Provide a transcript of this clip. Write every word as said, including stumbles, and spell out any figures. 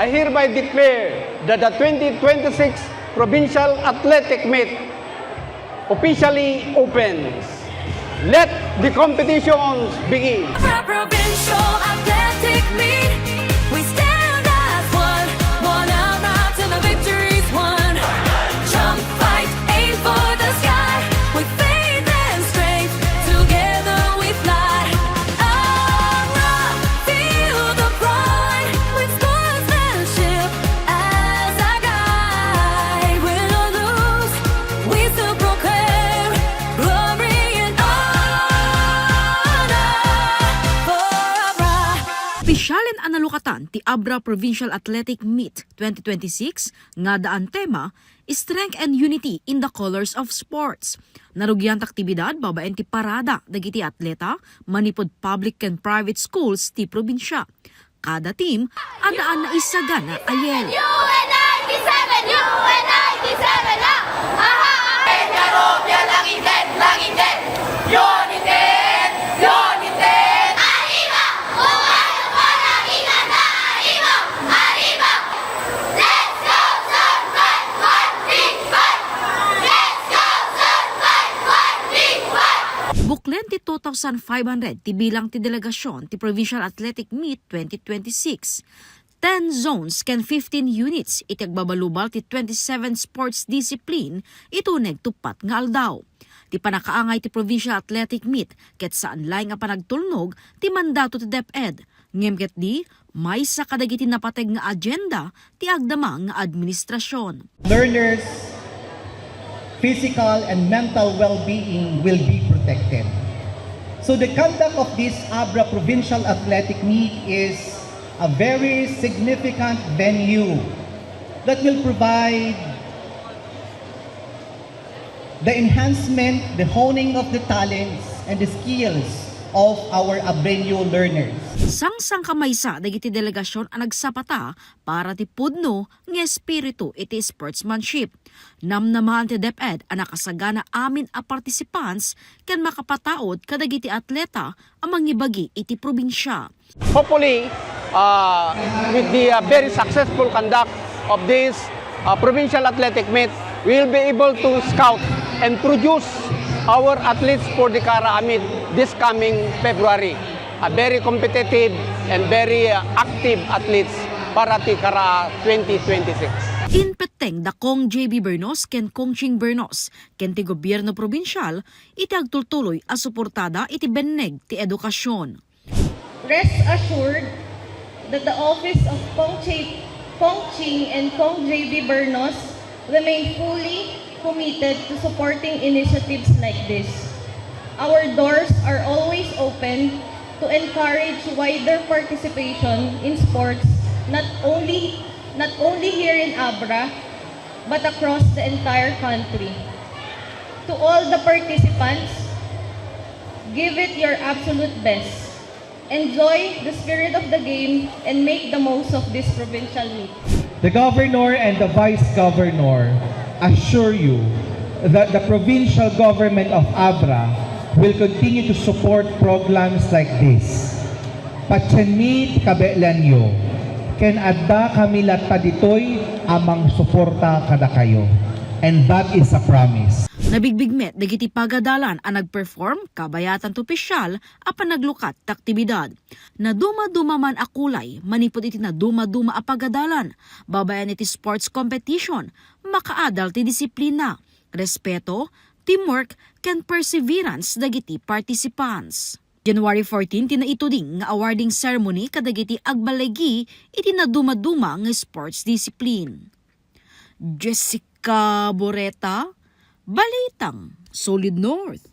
I hereby declare that the twenty twenty-six Provincial Athletic Meet officially opens. Let the competitions begin. Provincial Athletic Meet, we stand as one. One Abra to the victory's won. Jump, fight, aim for the sky. With faith and strength, together we fly. Abra, feel the pride. With sportsmanship as our guide, win or lose, we still proclaim glory and honor for Abra. Opisyalen a nalukatan ti Abra Provincial Athletic Meet twenty twenty-six nga addaan tema, Strength and Unity in the Colors of Sports. Narugian ti aktibidad babaen ti parada dagiti atleta manipud public ken private schools ti probinsya. Kada team, addaan naisagana a yelo. U N I T seven, U N I T seven, ah! Aha, aha! Karo, pian langiten, langiten! Unity! Unity! Arriba! Umano pa lagi na arriba! Arriba! Let's go, Survive! Fight! Fight! Let's go, Survive! Fight! Fight! Buklen ti two thousand five hundred ti bilang ti delegasyon ti Provincial Athletic Meet twenty twenty-six. Ten zones ken fifteen units iti agbabalubal ti twenty-seven sports discipline iti uneg tuppat nga aldaw. Ti pannakaangay ti Provincial Athletic Meet ket saan laeng a panagtulnog ti mandato ti DepEd, ngem ketdi maysa kadagiti napateg nga agenda ti agdama nga administrasyon. Learners' physical and mental well-being will be protected. So the conduct of this Abra Provincial Athletic Meet is a very significant venue that will provide the enhancement, the honing of the talents and the skills of our Abreño learners. Sangsangkamaysa dagiti delegasyon a nagsapata para ti pudno nga espiritu iti sportsmanship. Namnamaen ti DepEd a nakasagana amin a participants ken makapataud kadagiti atleta a mangibagi iti probinsya. Hopefully, uh, with the, uh, very successful conduct of this, uh, provincial athletic meet, we will be able to scout and produce our athletes for the Kara Amid this coming February. A very competitive and very, uh, active athletes para ti Kara twenty twenty-six. Inpetteng da Cong J B Bernos ken Cong Ching Bernos ken ti gobierno probinsial iti agtultuloy a suportada iti benneg ti edukasyon. Rest assured that the office of Cong Ch-, Cong Ching and Cong J B Bernos remain fully committed to supporting initiatives like this. Our doors are always open to encourage wider participation in sports, not only, not only here in Abra, but across the entire country. To all the participants, give it your absolute best. Enjoy the spirit of the game and make the most of this provincial meet. The governor and the vice governor assure you that the provincial government of Abra will continue to support programs like this. Patienmi ti kabaelanyo, ken adda kami latta ditoy a mangsuporta kadakayo. And that is a promise. Nabigbig met dagiti pagadalan a nagperform kabayatan ti opisyal a panaglukat ti aktibidad. Nadumaduma man a kulay manipud iti nadumaduma a pagadalan babaen iti sports competition, makaadal ti disiplina, respeto, teamwork, ken perseverance dagiti participants. January fourteen ti naituding nga awarding ceremony kadagiti agbaligi iti nadumaduma nga sports discipline. Jessica Boreta, Balitang Solid North.